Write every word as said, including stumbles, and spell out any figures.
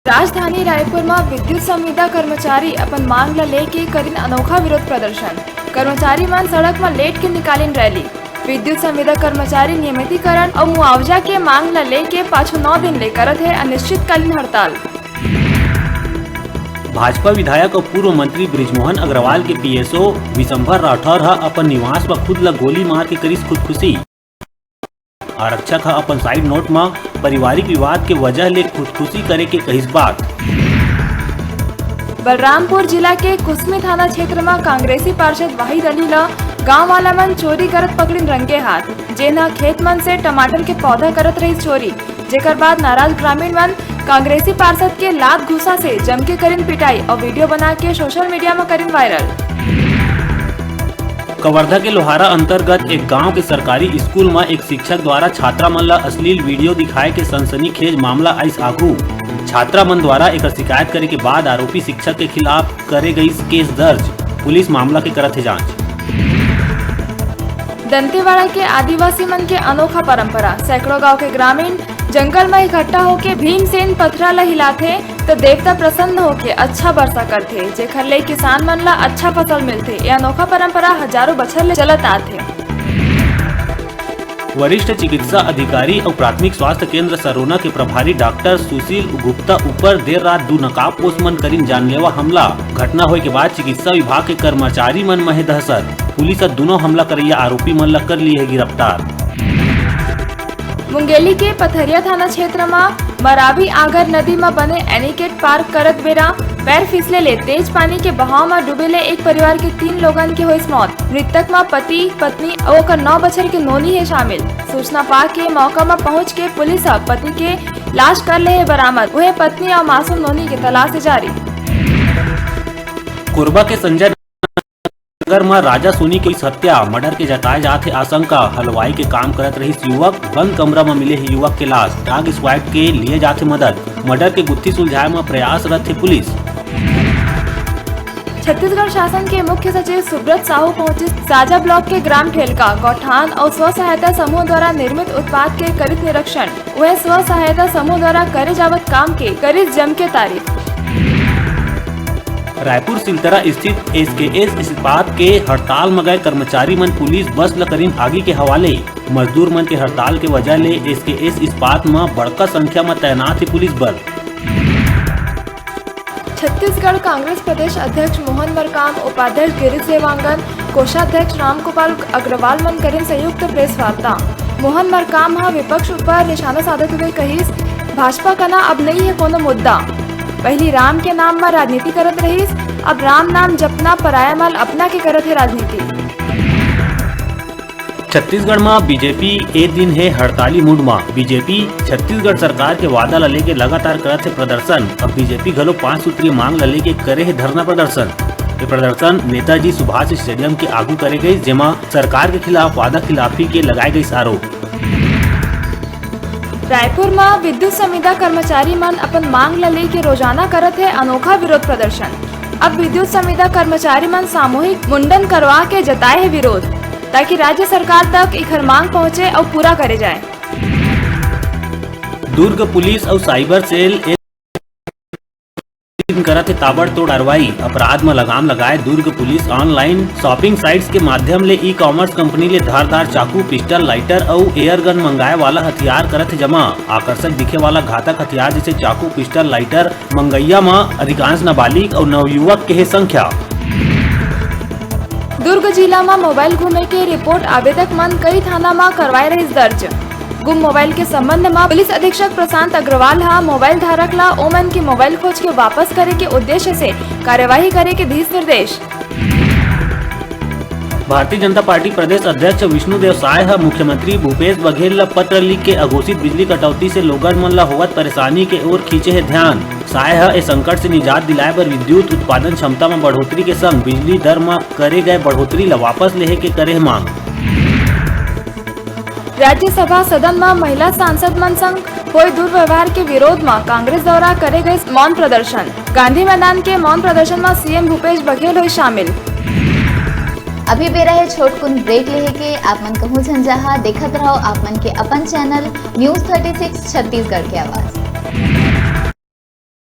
राजधानी रायपुर म विद्युत संविदा कर्मचारी अपन मांग ल लेके करिन अनोखा विरोध प्रदर्शन। कर्मचारी मन सड़क म लेट के निकालिन रैली। विद्युत संविदा कर्मचारी नियमितीकरण अउ मुआवजा के मांग ल लेके पाछू नौ दिन ले करत हे अनिश्चितकालीन हड़ताल। भाजपा विधायक अउ पूर्व मंत्री बृजमोहन अग्रवाल के पीएसओ विशंभर राठौर ह अपन निवास म खुद ल गोली मार के करिस खुदकुशी। आरक्षक ह अपन साइड नोट म पारिवारिक विवाद के वजह ले खुदकुशी करे के कहिस बात। बलरामपुर जिला के कुसमी थाना क्षेत्र म कांग्रेसी पार्षद वाहिद अली ल गांव वाला मन चोरी करत पकड़िन रंगे हाथ, जेन ह खेत मन से टमाटर के पौधा करत रहिस चोरी, जेकर बाद नाराज ग्रामीण मन कांग्रेसी पार्षद के लात घूसा से जम के करिन पिटाई अउ वीडियो बना के सोशल मीडिया म करिन वायरल। कवर्धा के लोहारा अंतर्गत एक गांव के सरकारी स्कूल म एक शिक्षक द्वारा छात्रा मन ल अश्लील वीडियो दिखाए के सनसनीखेज मामला आइस आगू। छात्रा मन द्वारा एकर शिकायत करे के बाद आरोपी शिक्षक के खिलाफ करे गइस केस दर्ज। पुलिस मामला के करत हे जांच। दंतेवाड़ा के आदिवासी मन के अनोखा परंपरा। सैकड़ों गांव के ग्रामीण जंगल म इकट्ठा होके भीमसेन पथरा ल हिलाथे, त देवता प्रसन्न होके अच्छा बरसा करथे, जेखर ले किसान मन ल अच्छा फसल मिलथे। ये अनोखा परंपरा हजारों बछर ले चलत आथे। वरिष्ठ चिकित्सा अधिकारी अउ प्राथमिक स्वास्थ्य केंद्र सरोना के प्रभारी डॉक्टर सुशील गुप्ता ऊपर देर रात दू नकाबपोश मन करिन जानलेवा हमला। घटना होए के बाद चिकित्सा विभाग के कर्मचारी मन म हे दहशत। पुलिस ह दूनों हमला करइया आरोपी मन ल कर लिए हे गिरफ्तार। मुंगेली के पथरिया थाना क्षेत्र म मरावी आगर नदी म बने एनिकेट पार करत बेरा पैर फिसले ले तेज पानी के बहाव म डूबे ले एक परिवार के तीन लोगन के होइस मौत। मृतक म पति, पत्नी अउ ओकर नौ बछर के नोनी हे शामिल। सूचना पा के मौका म पहुंच के पुलिस ह पति के लाश कर ले हे बरामद। उहे पत्नी अउ मासूम नोनी के तलाश हे जारी। कोरबा के संजय नगर म राजा सोनी के हत्या, मर्डर के जताए जात हे आशंका। हलवाई के काम करत रहिस युवक, बंद कमरा म मिले हे युवक के लाश। डॉग स्क्वाड के लिए जात हे मदद। मर्डर के गुत्थी सुलझाए म प्रयासरत हे पुलिस। छत्तीसगढ़ शासन के मुख्य सचिव सुब्रत साहू पहुंचिस साजा ब्लॉक के ग्राम ठेलका गौठान अउ स्व सहायता समूह द्वारा निर्मित उत्पाद के करिस निरीक्षण। वह स्व सहायता समूह द्वारा करे जावत काम के करिस जम के तारीफ। रायपुर सिलतरा स्थित एसकेएस इस्पात के हड़ताल म गए कर्मचारी मन पुलिस बस ल करिन आगी के हवाले। मजदूर मन के हड़ताल के वजह ले एसकेएस इस्पात म बड़का संख्या म तैनात हे पुलिस बल। छत्तीसगढ़ कांग्रेस प्रदेश अध्यक्ष मोहन मरकाम, उपाध्यक्ष गिरीश देवांगन, कोषाध्यक्ष रामगोपाल अग्रवाल मन करिन संयुक्त प्रेस वार्ता। मोहन मरकाम ह विपक्ष ऊपर निशाना साधत हुए कहिस, भाजपा कना अब नइ हे कोनो मुद्दा। पहिली राम के नाम म राजनीति करत रहिस, अब राम नाम जपना पराया मल अपना के करत हे राजनीति। छत्तीसगढ़ म बीजेपी ए दिन हे हड़ताली मूड म। बीजेपी छत्तीसगढ़ सरकार के वादा ल लेके लगातार करत हे प्रदर्शन। अब बीजेपी घलो पांच सूत्रीय मांग ल लेके करे हे धरना प्रदर्शन। ये प्रदर्शन नेताजी सुभाष स्टेडियम के आगू करे गइस, जेमा सरकार के खिलाफ वादा खिलाफी के लगाए गइस आरोप। रायपुर म विद्युत संविदा कर्मचारी मन अपन मांग ल लेके रोजाना करत हे अनोखा विरोध प्रदर्शन। अब विद्युत संविदा कर्मचारी मन सामूहिक मुंडन करवा के जताए हे विरोध, ताकि राज्य सरकार तक इखर मांग पहुंचे अउ पूरा करे जाए। दुर्ग पुलिस अउ साइबर सेल ए दिन करत हे ताबड़तोड़ कार्रवाई। अपराध म लगाम लगाए Durg police online shopping sites के माध्यम ले ई कॉमर्स कंपनी ले धारदार चाकू, पिस्टल, लाइटर अउ एयर गन मंगाए वाला हथियार करत हे जमा। आकर्षक दिखे वाला घातक हथियार जैसे चाकू, पिस्टल, लाइटर मंगइया म अधिकांश नाबालिग अउ नवयुवक के हे संख्या। दुर्ग जिला म मोबाइल घूमे के रिपोर्ट आवेदक मन कई थाना म करवाए रहिस दर्ज। गुम मोबाइल के संबंध म पुलिस अधीक्षक प्रशांत अग्रवाल ह मोबाइल धारक ल ओमन के मोबाइल खोज के वापस करे के उद्देश्य से कार्यवाही करे के दीस निर्देश। भारतीय जनता पार्टी प्रदेश अध्यक्ष विष्णुदेव साय ह मुख्यमंत्री भूपेश बघेल ल पत्र लिख के अघोषित बिजली कटौती से लोगन मन ल होवत परेशानी के ओर खींचे हे ध्यान। साय ह ए संकट से निजात दिलाए बर विद्युत उत्पादन क्षमता म बढ़ोतरी के संग बिजली दर म करे गए बढ़ोतरी ल वापस लेहे के करे हे मांग। राज्यसभा सदन म महिला सांसद मन संग होए दुर्व्यवहार के विरोध म कांग्रेस द्वारा करे गए मौन प्रदर्शन। गांधी मैदान के मौन प्रदर्शन म सीएम भूपेश बघेल होए शामिल। अभी बेरा हे छोटकुन ब्रेक लेहे के। आप मन कहूं झन जहां, देखत रहो आप मन के अपन channel news thirty six Chhattisgarh के आवाज।